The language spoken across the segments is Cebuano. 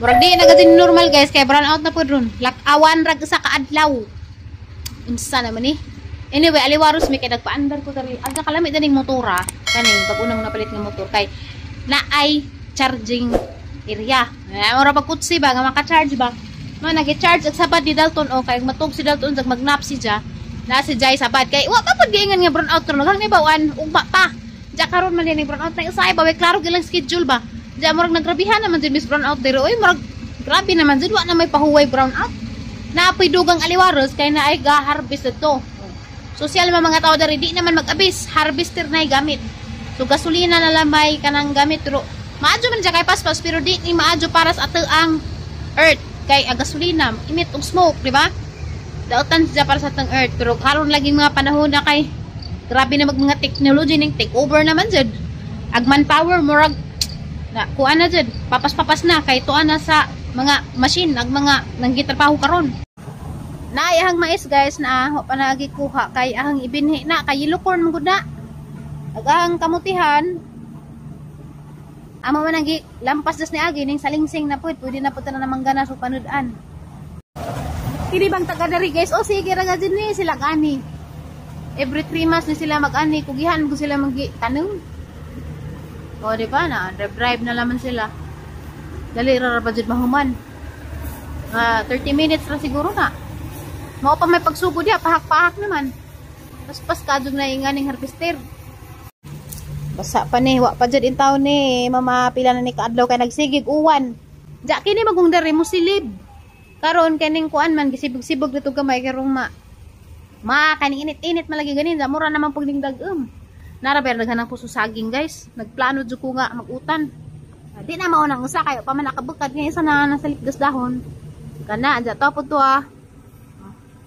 Murag di na gud normal guys kay brown out na pud ron. Lakawan ra sa kaadlaw. Unsa naman ni? Anyway, aliwaros mi kay nagpaandar ko diri. Aga kalami daning motora kaning bag unang napalit nga motor kay naay charging area. Mura pag kutsi ba nga maka-charge ba? Ma nagi-charge ag sabad ni Dalton o kay matug si Dalton sag magnap si ja. Na si Jai sabad kay wa pa pud giingan nga brown out ron. Hanggang bawaan ugma pa. Ja karon man ning brown out na usay ba way klaro gilang schedule ba. Ja murag nagrabihan naman jud Miss Brown out diri oy murag grabe naman jud wa na may pahuway brown out. Naapoy dugang aliwaros kay naay ga harvest didto. Social man mga tao diri di naman mag-abis, harvester na gamit. So gasolina na lamay kanang gamit pero maadyo man siya kay paspas pero di ni maadyo para sa atoang earth kay ang gasolina emit og smoke, di ba? Dautan siya para sa atong earth pero karon lagi mga panahon na kay grabe na mag mga technology ning take over naman jud. Ag manpower murag na kuan na jud, papas-papas na kay tuan na sa mga machine ag mga nanggitrabaho karon. Naay ahang mais guys na wa pa nagi kuha kay ahang ibinhi na kay yellow corn man gud na. Ag ahang kamutihan amo man nagi lampas das ni agi ning salingsing na pud pwede na pud na manggana sa panud-an. Kini bang taga diri guys? O sige ra gid ni sila gani. Every 3 months ni sila mag-ani kugihan mo sila magi tanom. O di ba na drive na laman sila. Dali ra ra ba jud mahuman. 30 minutes ra siguro na. Mao pa may pagsugod diha pahak-pahak naman. Paspas ka jud na inganing harvester. Basa pa ni, wa pa jud in taon ni mama pila na ni kaadlaw kay nagsigig uwan. Ja kini magong diri mo silib. Karon kining kuan man gisibog-sibog dito gamay karong ma kaning init-init malagi ganin, mura naman pug ning dag-um. Nara ber daghan ang puso saging guys. Nagplano jud ko nga magutan. Di na mao nang usa kayo pa man nakabukad nga isa na nasa lipdas dahon. Kana ja to pud to ah.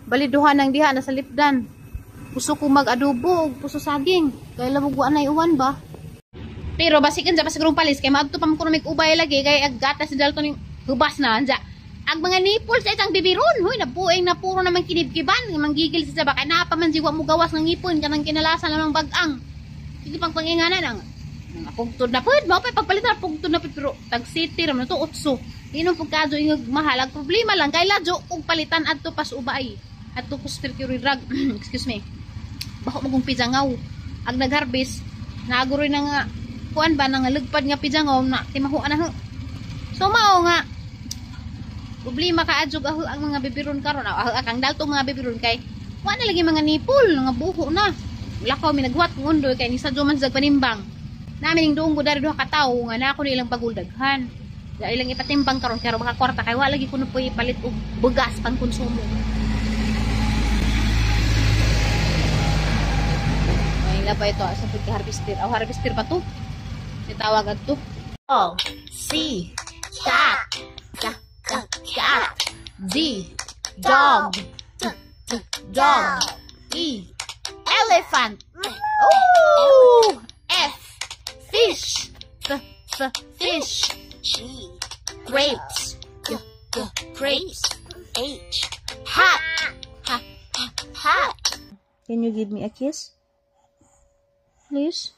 Baliduhan ang diha nasa lipdan. Gusto ko mag-adobo og puso saging. Kay labog wa nay uwan ba. Pero basikan ja pa sigurong palis kay maadto pa man kuno mig ubay lagi kay ag gatas si Dalton ning hubas na anja. Ang mga nipple sa isang bibiron, huy nabuing na puro naman kinibkiban, manggigil sa baka na pa man jiwa mo gawas ng ngipon kanang kinalasan namang bag-ang. Sige pang panginganan ang pugtod na pud, mao pa pagpalit na pugtod na pud pero tag city ra man to 8. Inom pud kadyo ingag mahal ang problema lang kay ladyo og palitan adto pas ubay. Adto ko mercury drug. Excuse me. Baho magong pijangaw. Ag nagharvest naaguroy na nga kuan ba nga lugpad nga pijangaw na timahuan na ho. So mao nga problema ka adjog aho ang mga bibiron karon aho ang daltong mga bibiron kay wa na lagi mga nipol nga buho na. Lakaw mi nagwat kung undoy kay ni sadyo man sa panimbang. Nami ning duong dari duha ka tawo nga nako nilang paguldaghan. Da ilang ipatimbang karon kay baka kwarta kay wa lagi kuno poy palit og bugas pang konsumo. Ay la pa ito sa pud harvester. Aw harvester pa to. Gitawag adto. O C cat C cat D dog D dog E elephant. Oh! F fish F F fish G grapes G G grapes H hat H H hat. Can you give me a kiss? Please?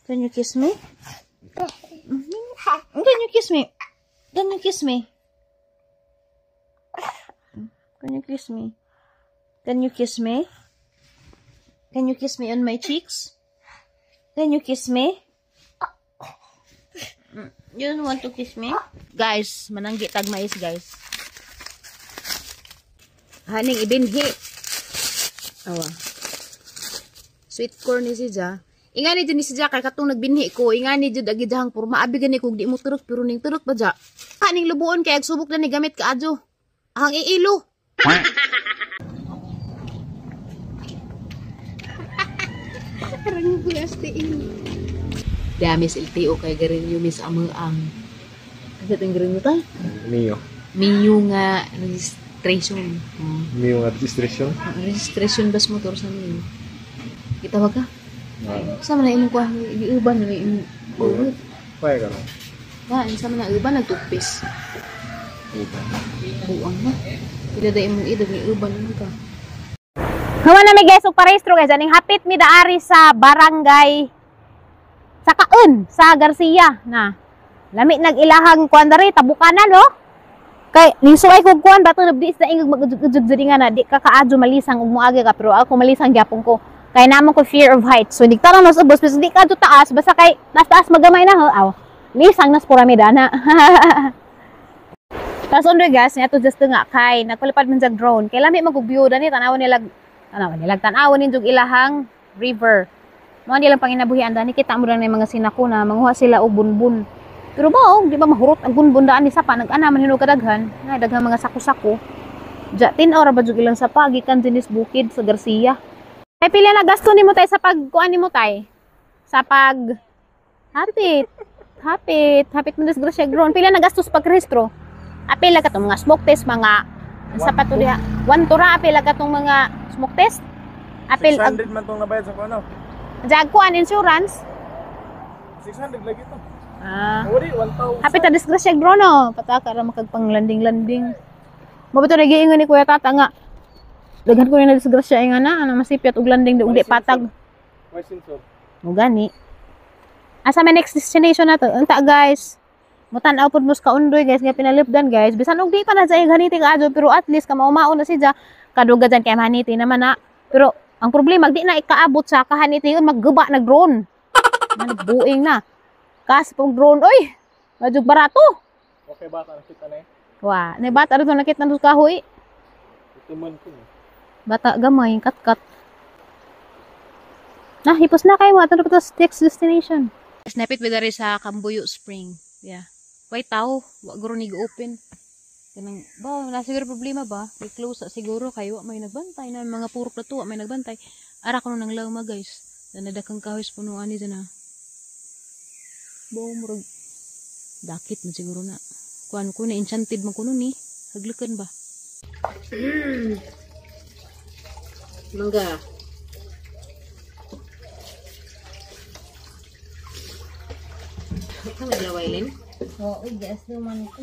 Can you kiss me? Can you kiss me? Can you kiss me? Can you kiss me? Can you kiss me? Can you kiss me on my cheeks? Can you kiss me? You don't want to kiss me? Guys, mananggi tag mais guys. Haning ibinhi. Awa. Sweet corn ni si Ja. Ingani jud ni si Ja kay katong nagbinhi ko, ingani jud agi jahang puro maabi gani kog di mo turok pero ning turok ba ja. Haning lubuon kay agsubok na ni gamit kaadyo. Ahang iilo. Arang bulas tiin. Dami sa LTO kay garin yung miss amang ang. Kasi itong garin mo tayo? Mio. Mio nga registration. Oh. Mio nga registration? Registration bas motor sa Mio. Kita ba ka? Sa man na imong kuha, giuban na imong ulo. Kaya ka na? Ba, sa man na uban, nagtupis. Uban. Buang na. Ila da imong idog, ni uban naman ka. Hawa na mi guys, og parehistro guys, aning hapit mi daari sa barangay sa Kaun, sa Garcia na. Lami nag-ilahang kuan diri tabukanan no. Kay ningsuay kog kuan bato nabdi sa ingog magujud-ujud diri nga na di ka kaadyo malisang ug moagi ka pero ako malisang gyapon ko. Kay namo ko fear of heights. So nigtaron nas ubos bisan di ka taas basta kay taas magamay na ho. Aw. Lisang nas puramid ana. Tapos undoy guys, nga to just nga kay nagpalipad man jag drone. Kay lami magug-view dani tan-awon nila tan-awon ninjog ilahang river. Mao nilang panginabuhian dani kita mo lang mga sinakuna manguha sila og bunbun. Pero ba, oh, di ba mahurot ang bunbun daan ni sapa nag-ana man hinog kadaghan, nga daghang mga sako-sako. Ja tin-aw ra ba jud ilang sapa gikan dinis bukid sa Garcia. Kay pila na gasto nimo tay sa pagkuan nimo tay? Sa pag hapit. Hapit, hapit mo disgrasya drone. Pila na gastos pagrehistro? Apil ka tong mga smoke test, mga sa pato diha. 1 ra apil ka tong mga smoke test. Apil 600 man tong nabayad sa kuno. Jag kuan insurance. 600 lagi to. Ah. Ori 1,000. Hapit ta disgrasya drone no. Pataka ra makagpanglanding-landing. Mo ba to nagiingon ni Kuya Tata nga. Daghan ko ni na disgrasya nga na ana masipyat og landing di patag. May sensor. Mo gani. Asa may next destination nato? Unta guys. Mutan-aw pud mo sa kaundoy guys nga pinalipdan guys. Bisan og di pa na sa haniti kaadyo pero at least kamaumao na siya kaduga dyan kay haniti naman na. Pero ang problema di na ikaabot sa kahaniti yun magguba na drone. Nagbuing na. Kas pong drone oy. Medyo barato. Okay bata nakita na eh. Wa, ni bata ro nakita na kahoy. Ituman ko. Bata gamay katkat. Na hipos na kayo ato na pa next destination. Snapit ba dari sa Cambuyo Spring. Yeah. Way tao, wa guro ni open. Kanang ba na siguro problema ba? May close sa siguro kayo may nagbantay na mga purok na to, may nagbantay. Ara kuno nang lawma guys. Danadakang kahoy sa punuan ni dyan. Bo murag dakit man siguro na. Kuan ko na enchanted man kuno ni. Haglukan ba? Mangga. Ikaw maglaway, Lin? Oo, gas naman ito.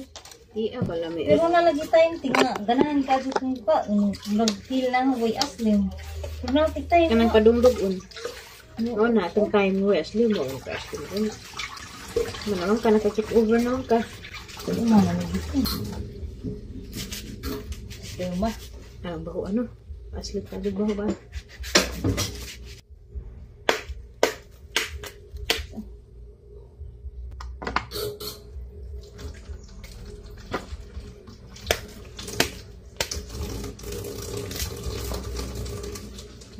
Iya, balami. Pero nalagi tayong tinga. Ganahan ka dito pa. Mag-feel na way aslim. Pero natik tayo. Kanang padungdog un. Oo na, itong time mo, aslim mo. Ang aslim mo. Manamang ka, naka-check over naman ka. Pero ma. Ah, baho ano? Aslim ka, baho ba?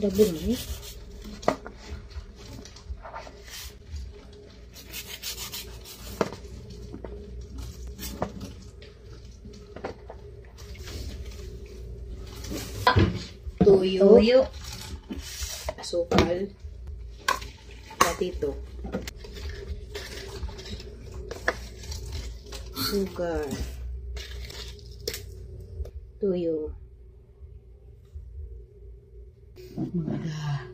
Double ni. Tuyo. Tuyo. Asukal. Patito. Sugar. Tuyo. Mangga.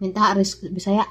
Minta aris Bisaya.